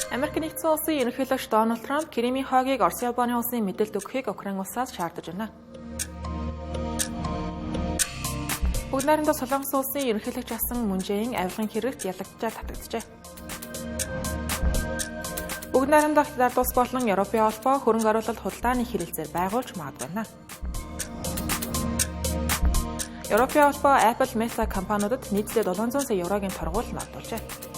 Америк нэгдсэн улсын ерөнхийлөгч Дональд Трамп Кремийн хойгийг Оросын холбооны улсын мэдэлд өгөхийг Украин улсаас шаардаж байна. Бүгд найрамдах Солонгос улсын ерөнхийлөгч асан Мун Жэ Ин авилгын хэрэгт ялагджаар татагджээ. Бүгд найрамдах Хятад улс болон Европын холбоо хөрөнгө оруулалт худалдааны хэрэгцээр байгуулж магадгүй байна. Европын холбоо Apple, Meta компаниудад нийтлээ 700 сая еврогийн торгуул нотолжээ.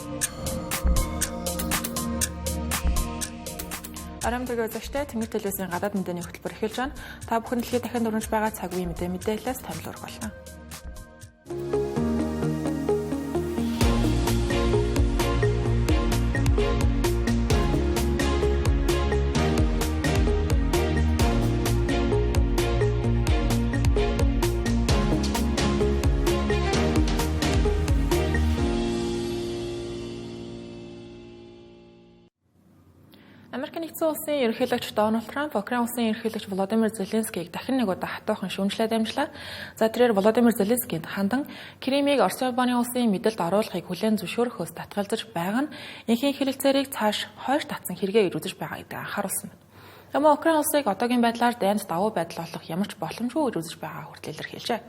Оройн мэндийг үзэгчдээ Тэнгэр телевизийн гадаад мэдээний хөтөлбөр эхэлж байна. Та бүхэн дэлхийд дахин дөрвөж байгаа цаг үеийн мэдээлэлээс томилох болно. Америк нэгдсэн улсын ерөнхийлөгч Дональд Трамп Украин улсын ерөнхийлөгч Владимир Зеленскийг дахин нэг удаа хатуухан шүүмжлээд дамжлаа. За тэрээр Владимир Зеленскийд хандан Кремийг Оросын холбооны улсын мэдэлд оруулахыг хүлээн зөвшөөрөхөөс татгалзаж байгаа нь энхийн хэлэлцээрийг цааш хойш татсан хэрэгээ гэж үзэж байгаа гэдгийг анхааруулсан байна. Мөн Украин улсыг одоогийн байдлаар дайнд давуу байдал олох ямар ч боломжгүй гэж үзэж байгаа хүртэл илэрхийлжээ.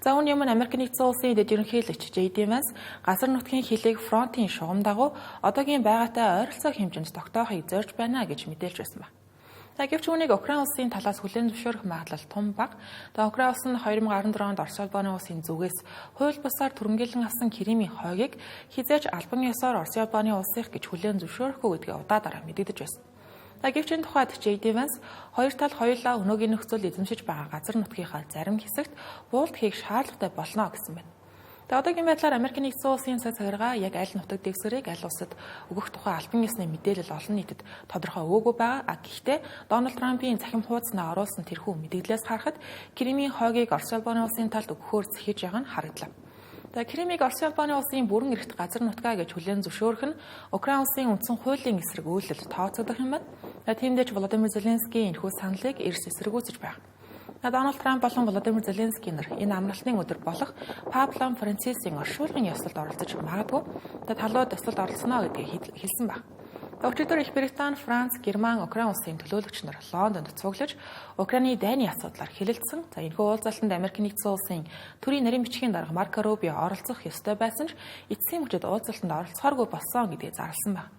За үүний өмнө Америк нэгдсэн улсын дэд ерөнхийлөгч J.D. Vance газар нутгийн хилийг фронтын шугам дагуу одоогийн байгаатай ойролцоох хэмжээнд тогтоохыг зорж байна гэж мэдээлж байсан ба. За гэвч үүнийг Украин улсын талаас хүлээн зөвшөөрөх магадлал тун бага. За Украин улс нь 2014 онд Орос холбооны улсын зүгээс хууль бусаар түрэмгийлэн авсан Кремийн хойгийг хизээч албан ёсоор Оросын холбооны улсынх гэж хүлээн зөвшөөрөхгүй гэдгээ удаа дараа мэдэгдэж байсан. За гэвч энэ тухайд J.D. Vance хоёр тал хоёулаа өнөөгийн нөхцөл эзэмшиж байгаа газар нутгийнхаа зарим хэсэгт буулт хийх шаардлагатай болно гэсэн байна. Тэгээ одоогийн байдлаар Америк нэгдсэн улсын цаг цагиргаа яг аль нутаг дэвсгэрийг аль улсад өгөх тухай албан ёсны мэдээлэл олон нийтэд тодорхой өгөөгүй байгаа. А гэхдээ Дональд Трампын захим хуудаснаа оруулсан тэрхүү мэдээлэлээс харахад Кремийн хойгийг Орос холбооны улсын талд өгөхөөр зэхэж байгаа нь харагдлаа. За Кремийг Оросын холбооны улсын бүрэн эрхт газар нутгаа гэж хүлээн зөвшөөрөх нь Украин улсын үндсэн хуулийн эсрэг үйлдэл тооцогдох юм байна. За тиймдээ ч Владимир Зеленский энэхүү саналыг эрс эсэргүүцэж байна. За Дональд Трамп болон Владимир Зеленский нар энэ амралтын өдөр болох Пап Францисийн оршуулгын ёслолд оролцож магадгүй. За талууд ёслолд оролцоно гэдгийг хэлсэн баг. Өчигдөр Их Британи, Франц, Герман, Украин улсын төлөөлөгч нар Лондонд цуглаж Украины дайны асуудлаар хэлэлцсэн. За энэхүү уулзалтанд Америк нэгдсэн улсын төрийн нарийн бичгийн дарга Марко Рубио оролцох ёстой байсан ч эцсийн мөчид уулзалтанд оролцохооргүй болсон гэдгийг зарласан байна.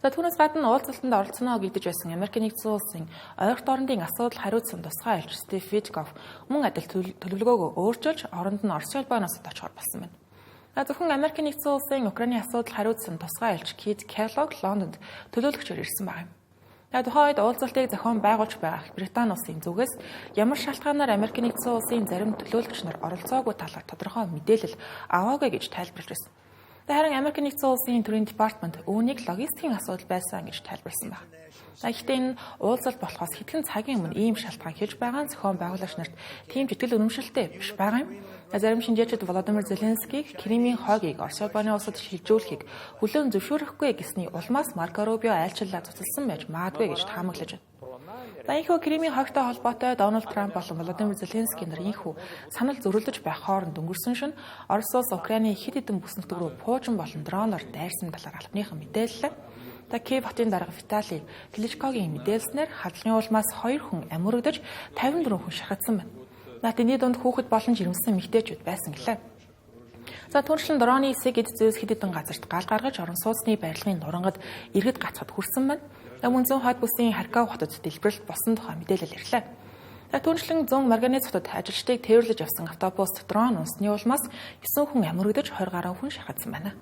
За түүнээс гадна уулзалтанд оролцоно нэгдэж байсан Америк нэгдсэн улсын ойрт орондын асуудал хариуцсан тусгай элч Стив Виткофф мөн адил төлөвлөгөөгөө өөрчилж оронд нь Оросын холбооноос очихоор болсон байна. Зөвхөн Америк нэгдсэн улсын Украины асуудал хариуцсан тусгай элч Кит Келлог Лондонд төлөөлөгчөөр ирсэн байна. Тухайн үед уулзалтыг зохион байгуулж байгаа Британи улсын зүгээс ямар шалтгаанаар Америк нэгдсэн улсын зарим төлөөлөгч нар оролцоогүй талаар тодорхой мэдээлэл аваагүй гэж тайлбарлаж байсан. Харин Америк нэгдсэн улсын төрийн департамент үүнийг логистикийн асуудал байсан гэж тайлбарласан байна. Гэхдээ энэ уулзалт болохоос хэдхэн цагийн өмнө ийм шалтгаан хэлж байгаа нь зохион байгуулагч нарт тийм ч итгэл үнэмшилтэй биш байгаа юм. Зарим шинжээчид Владимир Зеленскийг Кремийн хойгийг Орос холбооны улсад шилжүүлэхийг хүлээн зөвшөөрөхгүй гэсний улмаас Марко Рубио айлчлалаа цуцалсан байж магадгүй гэж таамаглаж байна. За энэхүү Кремийн хойгтой холбоотой Дональд Трамп болон Владимир Зеленский нар энэхүү санал зөрөлдөж байх хооронд өнгөрсөн шөнө Орос улс Украины хэд хэдэн бүс нутаг руу пуужин болон дроноор дайрсан талаар албаныхан мэдээллээ. За Киев хотын дарга Виталий Кличкогийн мэдээлснээр хадлагын улмаас 2 хүн амирагдаж 54 хүн шархагдсан байна. Тэний дунд хүүхэд болон жирэмсэн эмэгтэйчүүд байсан гэлээ. За түншлэн дроны эсэг эд зүйс хэд хэдэн газарт гал гаргаж орон сууцны барилгын нурангад иргэд гацхад хүрсэн байна. Мөн зүүн хойд бүсийн Харьков хотод дэлбэрэлт болсон тухай мэдээлэл ирлээ. Түншлэн зүүн Марганез хотод ажилчдыг тээвэрлэж явсан автобус дрон унсны улмаас 9 хүн амирагдаж 20 гаруй хүн шархагдсан байна.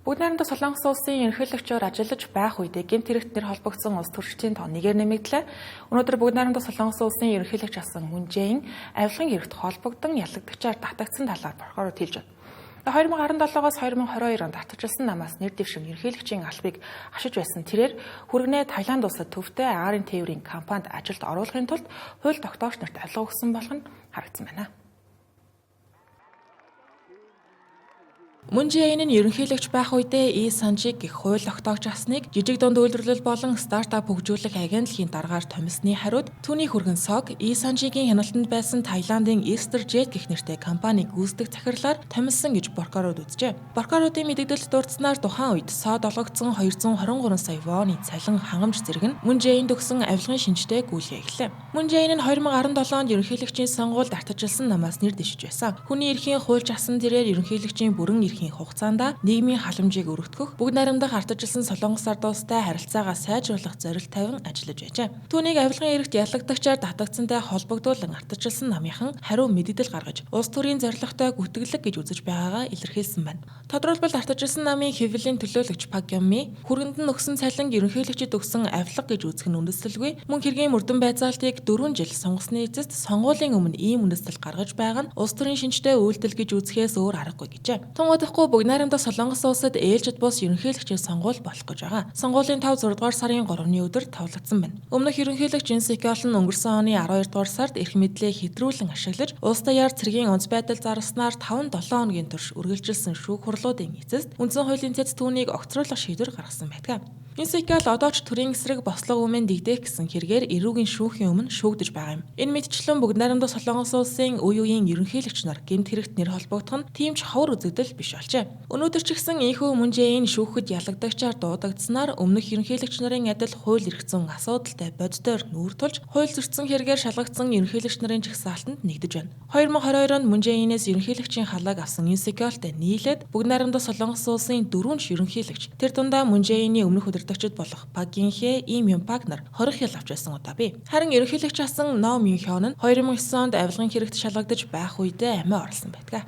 Бүгд найрамдах Солонгос улсын ерөнхийлөгчөөр ажиллаж байх үедээ гэмт хэрэгт нэр холбогдсон улс төрчдийн тоо нэгээр нэмэгдлээ. Өнөөдөр бүгд найрамдах Солонгос улсын ерөнхийлөгч асан Мун Жэ Ин авилгын хэрэгт холбогдсон ялагдагчаар татагдсан талаар прокурорт хэлж байна. 2017-оос 2022 онд татварчилсан намаас нэр дэвшин ерөнхийлөгчийн албыг ашиж байсан тэрээр хүргэнээ Таиланд улсад төвтэй агаарын тээврийн компанид ажилд оруулахын тулд хууль тогтоогч нарт авилга өгсөн болох нь харагдсан байна. Мун Жэ Ин нь ерөнхийлөгч байх үедээ И Санжиг гэх хууль тогтоогч авсныг жижиг дунд үйлдвэрлэл болон стартап хөгжүүлэх агентлагийн даргаар томилсны хариуд түүний хүргэн Сог И Санжигийн хяналтанд байсан Таиландын Easter Jet гэх нэртэй компаниг гүйцэтгэх захирлаар томилсон гэж прокурорууд үзжээ. Прокуроруудын мэдэгдэлд дурдсанаар тухайн үед Сод олгогдсон 223 сая воны цалин хангамж зэрэг нь Мун Жэ Инд өгсөн авилгын шинжтэй гүйлгээ эхэллээ. Мун Жэ Ин нь 2017 онд ерөнхийлөгчийн сонгуульд ардчилсан намаас нэр дэвшиж байсан. Хүний эрхийн хуульч асан тэрээр ерөнхийлөгчийн бүрэн эрхийн хугацаанд нийгмийн халамжийг өргөтгөх, бүгд найрамдах ардчилсан Солонгос ард улстай харилцаагаа сайжруулах зорилт тавин ажиллаж байжээ. Түүнийг авилгын эрхт ялагдагчаар татагдсантай холбогдуулан ардчилсан намынхан хариу мэдэгдэл гаргаж, улс төрийн зорилготой гүтгэлэг гэж үзэж байгаагаа илэрхийлсэн байна. Тодорхойлбол ардчилсан намын хэвлэлийн төлөөлөгч Пак Юмми хүргэнд нь өгсөн цалинг ерөнхийлөгчид өгсөн авилга гэж үзэх нь үндэслэлгүй. Мөн хэргийн мөрдөн байзаалтыг 4 жил сонгосны эцэст сонгуулийн өмнө ийм үндэслэл гаргаж байгаа нь улс төрийн шинжтэй үйлдэл гэж үзэхээс өөр аргагүй гэжээ. Тун удахгүй бүгд найрамдах Солонгос улсад ээлжид бус ерөнхийлөгчийн сонгуул болох гэж байгаа. Сонгуулийн 5 6 дугаар сарын 3-ны өдөр тавлагдсан байна. Өмнөх ерөнхийлөгч Юн Сек Ёл нь өнгөрсөн оны 12 дугаар сард эрх мэдлээ хэтрүүлэн ашиглаж улс даяар цэргийн онц байдал зарласнаар 5-7 хоногийн турш үргэлжилсэн шүүх хурлуудын эцэст үндсэн хуулийн цэц түүнийг огцруулах шийдвэр гаргасан байдаг. Юн Сек Ёл одоо ч төрийн эсрэг бослого өмнө дэгдэх гэсэн хэрэгээр эрүүгийн шүүхийн өмнө шүүгдэж байгаа юм. Энэ мэтчлэн бүгд найрамдах Солонгос улсын үе үеийн ерөнхийлөгч нар гэмт хэрэгт нэр холбогдох нь тийм ч ховор үзэгдэл биш болжээ. Өнөөдөр ч гэсэн ийнхүү Мун Жэ Ин шүүхэд ялагдагчаар дуудагдсанаар өмнөх ерөнхийлөгч нарын адил хууль эрх зүйн асуудалтай боддоор нүүр тулж хууль зөрчсөн хэрэгээр шалгагдсан ерөнхийлөгч нарын жагсаалтанд нэгдэж байна. 2022 онд Мун Жэ Инээс ерөнхийлөгчийн халааг авсан Юн Сек Ёлтой нийлээд бүгд найрамдах Солонгос улсын 4 ерөнхийлөгч тэр дундаа Мун Жэ Ины өмнөх удирдагчид болох Пак Гин Хэ, Им Юн Пак нар 20 хял авч байсан удаа бий. Харин ерөнхийлөгч асан Но Мюн Хён нь 2009 онд авилгын хэрэгт шалгагдаж байх үедээ амиа орлсон байдаг.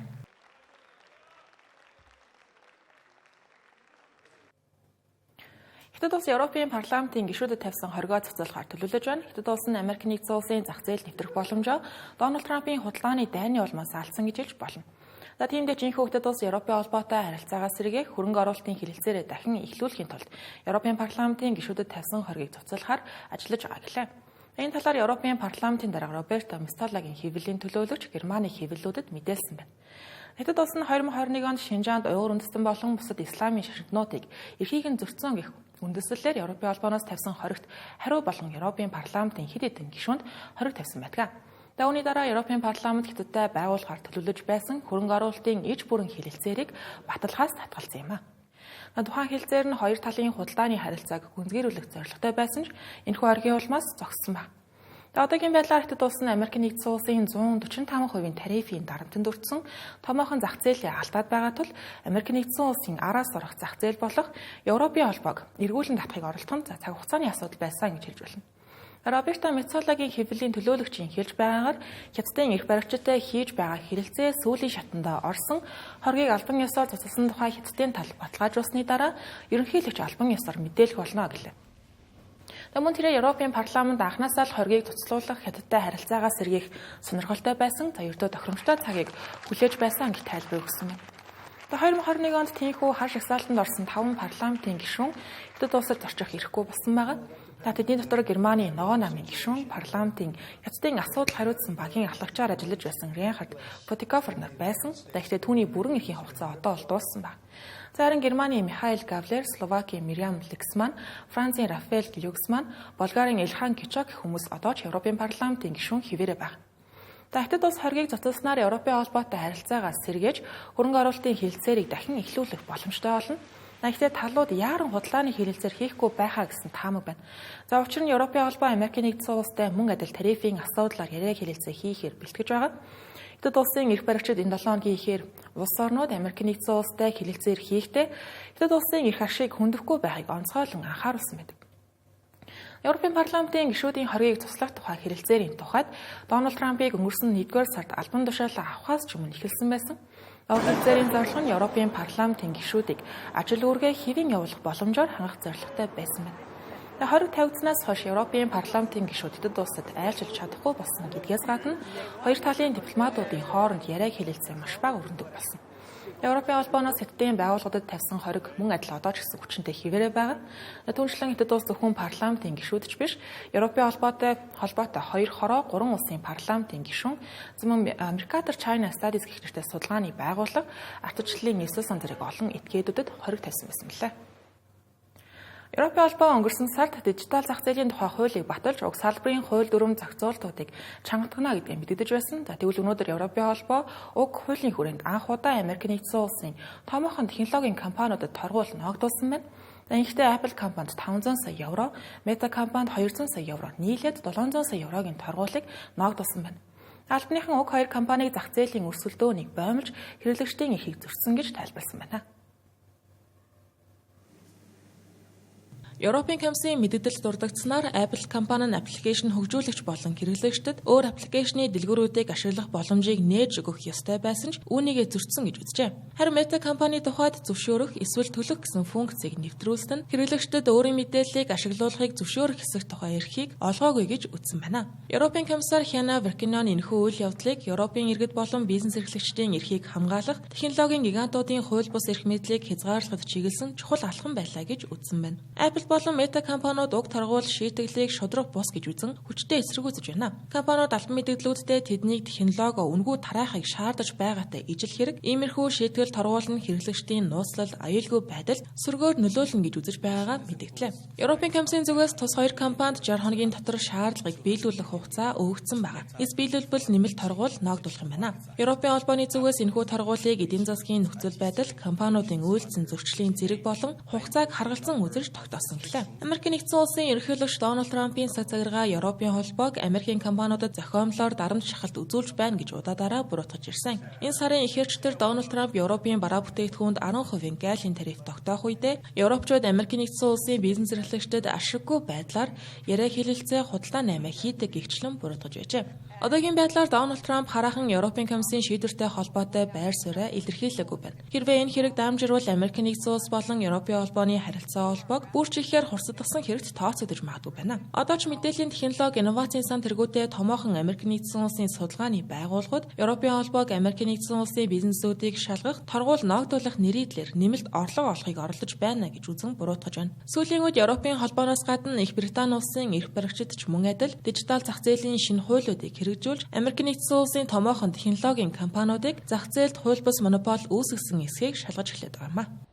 Хятад улс Европын парламентын гишүүдэд тавьсан хоригоо цуцлахаар төлөвлөж байна. Хятад улс нь Америк нэгдсэн улсын зах зээлд нэвтрэх боломжоо Дональд Трампын худалдааны дайны улмаас алдсан гэж хэлж болно. За тиймдээ жинхэнэ Хятад улс Европын холбоотой харилцаагаа сэргээх хөрөнгө оруулалтын хэлэлцээрээ дахин эхлүүлэхийн тулд Европын парламентын гишүүдэд тавьсан хоргийг цуцлахаар ажиллаж байгаа гэлээ. Энэ талаар Европын парламентын дарга Роберто Мисталагийн хэвлэлийн төлөөлөгч Германы хэвлэлүүдэд мэдээлсэн байна. Хятад улс нь 2021 онд Шинжаанд уйгур үндэстэн болон бусад исламын шашинтнуудыг эрхийг нь зөрчсөн гэх үндэслэлээр Европын холбооноос тавьсан хоригт хариу болон Европын парламентын хэд хэдэн гишүүнд хориг тавьсан байдаг. Үүний дараа Европын парламент Хятадтай байгуулахаар төлөвлөж байсан хөрөнгө оруулалтын иж бүрэн хэлэлцээрийг баталгаас татгалзсан юм а. Тухайн хэлэлцээр нь хоёр талын худалдааны харилцааг гүнзгийрүүлэх зорилготой байсан ч энэхүү оргийн улмаас зогссон ба. Одоогийн байдлаар Хятад улс нь Америк нэгдсэн улсын 145% тарифын дарамтанд өртсөн томоохон зах зээлээ алдаад байгаа тул Америк нэгдсэн улсын араас орох зах зээл болох Европын холбоог эргүүлэн татахыг оролдох нь цаг хугацааны асуудал байсан гэж хэлж байна. Роберто Мецолагийн хэвлэлийн төлөөлөгчийн хэлж байгаагаар Хятадын эрх баригчтай хийж байгаа хэрэлцээ сүүлийн шатандаа орсон хоргийг албан ёсоор цуцласан тухай Хятадын тал баталгаажуулсны дараа ерөнхийлөгч албан ёсоор мэдээлэх болно гэлээ. Мөн тэрээр Европын парламент анхнаасаа л хоргийг цуцлуулах Хятадтай харилцаагаа сэргээх сонирхолтой байсан ердөө тохиромжтой цагийг хүлээж байсан гэж тайлбар өгсөн байна. 2021 онд тийхүү хар шагсаалтанд орсон 5 парламентын гишүүн Хятад улсад зорчих эрхгүй болсон байгаа. Тэдний дотор Германы ногоо намын гишүүн, парламентын Хятадын асуудал хариуцсан багийн ахлагчаар ажиллаж байсан Рейнхард Путикофер нар байсан. Гэхдээ түүний бүрэн эрхийн хугацаа одоо бол дууссан байна. Харин Германы Михаил Гавлер, Словакийн Мириам Лексман, Францын Рафаэл Глюксман, Болгарын Илхан Кичок гэх хүмүүс одоо ч Европын парламентын гишүүн хэвээрээ байна. Хятад улс хоргийг цуцласнаар Европын холбоотой харилцаагаа сэргээж хөрөнгө оруулалтын хэлэлцээрийг дахин эхлүүлэх боломжтой болно. Гэхдээ талууд яаран худалдааны хэлэлцээр хийхгүй байхаа гэсэн таамаг байна. За учир нь Европын холбоо Америкийн нэгдсэн улстай мөн адил тарифын асуудлаар яриа хэлэлцээ хийхээр бэлтгэж байгаа. Хятад улсын эрх баригчид энэ 7 хоногийн ихээр улс орнууд Америкийн нэгдсэн улстай хэлэлцээр хийхдээ Хятад улсын эрх ашиг хүндэхгүй байхыг онцгойлон анхааруулсан байдаг. Европын парламентын гишүүдийн хоргийг цуслах тухай хэлэлцээрийн тухайд Дональд Трампыг өнгөрсөн 1-р сард албан тушаалаа авахаас ч өмнө эхэлсэн байсан. Хэлэлцээрийн зорилго нь Европын парламентын гишүүдийг ажил үүргээ хэвийн явуулах боломжоор хангах зорилготой байсан байна. Хориг тавигдсанаас хойш Европын парламентын гишүүд Хятад улсад айлчилж чадахгүй болсон гэдгээс гадна хоёр талын дипломатуудын хооронд яриаг хэлэлцээ маш бага өрнөдөг болсон. Европын холбооноос Хятадын байгууллагуудад тавьсан хориг мөн адил одоо ч гэсэн хүчинтэй хэвээрээ байгаа. Түүнчлэн Хятад улс зөвхөн парламентын гишүүд ч биш, Европын холбоотой 2 хороо 3 улсын парламентын гишүүн, мөн Mercator China Studies гэх нэртэй судалгааны байгууллага ардчлалын нийслэл зэрэг олон этгээдүүдэд хориг тавьсан байсан билээ. Европын холбоо өнгөрсөн сард дижитал зах зээлийн тухай хуулийг баталж уг салбарын хууль дүрэм зохицуултуудыг чангатгана гэдгийг мэдэгдэж байсан. За тэгвэл өнөөдөр Европын холбоо уг хуулийн хүрээнд анх удаа Америк нэгдсэн улсын томоохон технологийн компаниудад торгуул ноогдуулсан байна. За ингэхдээ Apple компанид 500 сая евро, Meta компанид 200 сая евро, нийлээд 700 сая еврогийн торгуулийг ноогдуулсан байна. Албаныхан уг хоёр компанийг зах зээлийн өрсөлдөөнийг боомлж хэрэглэгчдийн эрхийг зөрчсөн гэж тайлбарласан байна. Европын комиссийн мэдээлэлд дурдагдсанаар Apple компани нь аппликейшн хөгжүүлэгч болон хэрэглэгчдэд өөр аппликейшны дэлгүүрүүдийг ашиглах боломжийг нээж өгөх ёстой байсан ч үүнийгээ зөрчсөн гэж үзжээ. Харин Meta компани тухайд зөвшөөрөх эсвэл төлөх гэсэн функцийг нэвтрүүлсэн нь хэрэглэгчдэд өөрийн мэдээллийг ашиглуулахыг зөвшөөрөх хэсэг тухай эрхийг олгоогүй гэж үзсэн байна. Европын комиссар Хяна Веркинон энэхүү үйл явдлыг Европын иргэд болон бизнес эрхлэгчдийн эрхийг хамгаалах технологийн гигантуудын хууль бус эрх мэдлийг хязгаарлахад чиглэсэн чухал алхам байлаа гэж үзсэн байна. Apple болон Meta компаниуд уг торгуул шийтгэлийг шударга бус гэж үзэн хүчтэй эсэргүүцэж байна. Компаниуд албан мэдээллүүдтэй тэднийг технологи үнэгүй тараахыг шаардаж байгаатай ижил хэрэг иймэрхүү шийтгэл торгуул нь хэрэглэгчдийн нууцлал, аюулгүй байдалд сөргөөр нөлөөлнө гэж үзэж байгаагаа мэдгдлээ. Европын комиссийн зүгээс тус хоёр компанид 60 хоногийн дотор шаардлагыг биелүүлэх хугацаа өгөгдсөн байгаа. Эс биелүүлбэл нэмэлт торгуул ноогдуулах юм байна. Европын холбооны зүгээс энэхүү торгуулийг эдийн засгийн нөхцөл байдал, компаниудын үйлдсэн зөрчлийн зэрэг болон хугацааг харгалзан үзэж тогтоосон гэлээ. Америк нэгдсэн улсын ерөнхийлөгч Дональд Трампын цаг захиргаа Европын холбоог Америкийн компаниудад зохиомлоор дарамт шахалт үзүүлж байна гэж удаадаараа буруутгаж ирсэн. Энэ сарын ихэрчдэр Дональд Трамп Европын бараа бүтээгдэхүүнд 10% гайлын тариф тогтоох үедээ Европчууд Америк нэгдсэн улсын бизнес эрхлэгчдэд ашиггүй байдлаар яриа хэлэлцээ худалдаа наймаа хийдэг гэгчлэн буруутгаж байжээ. Одоогийн байдлаар Дональд Трамп хараахан Европын комиссийн шийдвэртэй холбоотой байр сууриа илэрхийлээгүй байна. Хэрвээ энэ хэрэг дамжирвал Америк нэгдсэн улс болон Европын холбооны харилцаа холбоог бүр ч ихээр хурцдагсан хэрэгт тооцогдож магадгүй байна. Одоо ч мэдээллийн технологи инновацийн сан тэргүүтэй томоохон Америк нэгдсэн улсын судалгааны байгууллагууд Европын холбоог Америк нэгдсэн улсын бизнесүүдийг шалгах, торгуул ноогдуулах нэрийдлэр нэмэлт орлого олохыг оролдож байна гэж үзэн буруутгаж байна. Сүүлийн үед Европын холбооноос гадна Их Британи улсын эрх баригчид ч мөн адил дижитал зах зээлийн шинэ хуулиудыг хэрэгжүүлж Америк нэгдсэн улсын томоохон технологийн компаниудыг зах зээлд хууль бус монопол үүсгэсэн эсхийг шалгаж эхлэх байгаа юм а.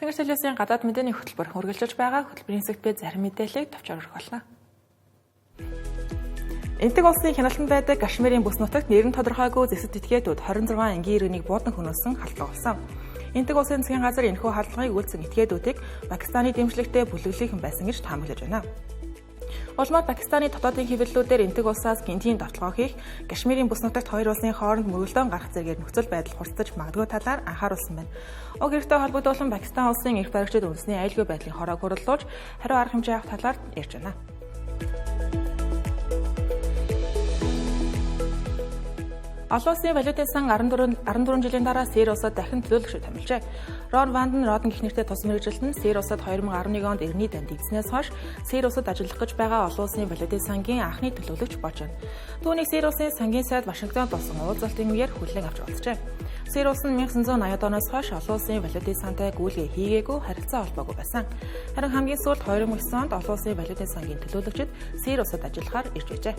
Тэнгэр телевизийн гадаад мэдээний хөтөлбөр үргэлжилж байгаа. Хөтөлбөрийн хэсэгт би зарим мэдээллийг товч өргөх болно. Энэтхэг улсын хяналтанд байдаг Кашмирийн бүс нутагт нэр нь тодорхойгүй зэсэт этгээдүүд 26 энгийн иргэнийг буудан хөнөөсөн халдлага болсон. Энэтхэг улсын засгийн газар энэхүү халдлагыг үйлдсэн этгээдүүдийг Пакистаны дэмжлэгтэй бүлэглэлийнхэн байсан гэж таамаглаж байна. Улмаар Пакистаны дотоодын хэвлэлүүдээр Энэтхэг улсаас гинтийн довтлогоо хийх, Кашмирийн бүс нутагт хоёр улсын хооронд мөргөлдөөн гарах зэрэгээр нөхцөл байдал хурцдаж магадгүй талаар анхааруулсан байна. Уг хэрэгтэй холбогдуулан Пакистан улсын эрх баригчид үндэсний аюулгүй байдлын хороог хурлуулж хариу арга хэмжээ авах талаар ярьж байна. Олон улсын валютын сан 14 жилийн дараа Сири улсад дахин төлөөлөгчөд томилжээ. Рон Ванден Роден гэх нэртэй тус мэргэжилт нь Сири улсад 2011 онд иргэний данд дэгдснээс хойш Сири улсад ажиллах гэж байгаа олон улсын валютын сангийн анхны төлөөлөгч болж байна. Түүнийг Сири улсын сангийн сайд Вашингтонд болсон уулзалтын үеэр хүлээн авч уулзжээ. Сири улс нь 1980-ад оноос хойш олон улсын валютын сантай гүйлгээ хийгээгүй, харилцаа холбоогүй байсан. Харин хамгийн сүүлд 2009 онд олон улсын валютын сангийн төлөөлөгчид Сири улсад ажиллахаар ирж байжээ.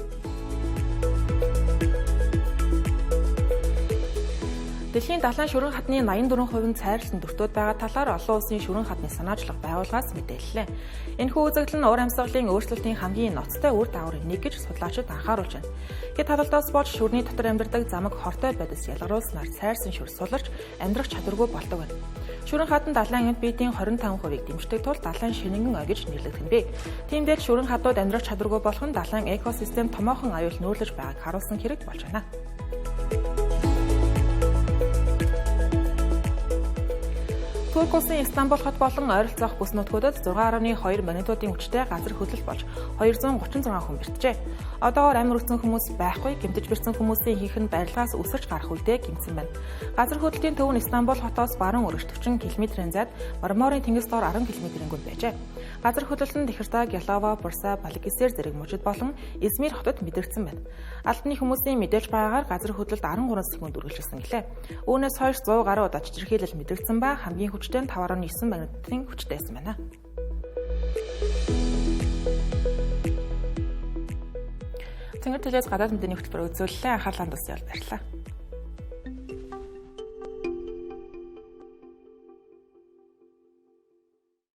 Дэлхийн далайн шүрэн хадны 84% нь цайрлалтанд дөртөөд байгаа талаар олон улсын шүрэн хадны санаачлах байгууллагаас мэдээллээ. Энэхүү үзэгдэл нь уур амьсгалын өөрчлөлтийн хамгийн ноцтой үр дагаврын нэг гэж судлаачид анхааруулж байна. Хэд талдаас болж шүрний дотор амьдардаг замаг хортой байдас ялгаруулснаар цайрсан шүр суларч амьдрах чадваргүй болдог байна. Шүрэн хад нь далайн эд биетийн 25%-ийг дэмждэг тул далайн шингэн ой гэж нэрлэгдэх нь бэ. Тиймдээ шүрэн хадууд амьдрах чадваргүй болох нь далайн экосистем томоохон аюул нүүрлэж байгааг харуулсан хэрэг болж байна. Турк улсын Истанбул хот болон ойролцоох бүс нутгуудад 6.2 магнитудын хүчтэй газар хөдлөл болж 236 хүн бэртжээ. Одоогоор амь өргөцсөн хүмүүс байхгүй, гэмтэж бэртсэн хүмүүсийн ихэнх нь барилгаас өсөрч гарах үедээ гэмтсэн байна. Газар хөдлөлтийн төв нь Истанбул хотоос баруун өргөж 40 км-ийн зайд, Марморын тэнгис доор 10 км-ийн гүнд байжээ. Газар хөдлөлт нь Тэхэртаг, Ялова, Бурса, Балыкесер зэрэг мужид болон Измир хотод мэдрэгдсэн байна. Албаны хүмүүсийн мэдээлж байгаагаар газар хөдлөлт 13 секунд үргэлжилсэн гэлээ. Үүнээс хойш 100 гаруй удаа чичирхийлэл мэдрэгдсэн ба хамгийн хүчтэй нь 5.9 магнитудын хүчтэй байсан байна. Цэнгэр төлөөс гадаад мэдээний хөтөлбөр үзүүллээ. Анхаарлаа хандуулсан баярлалаа.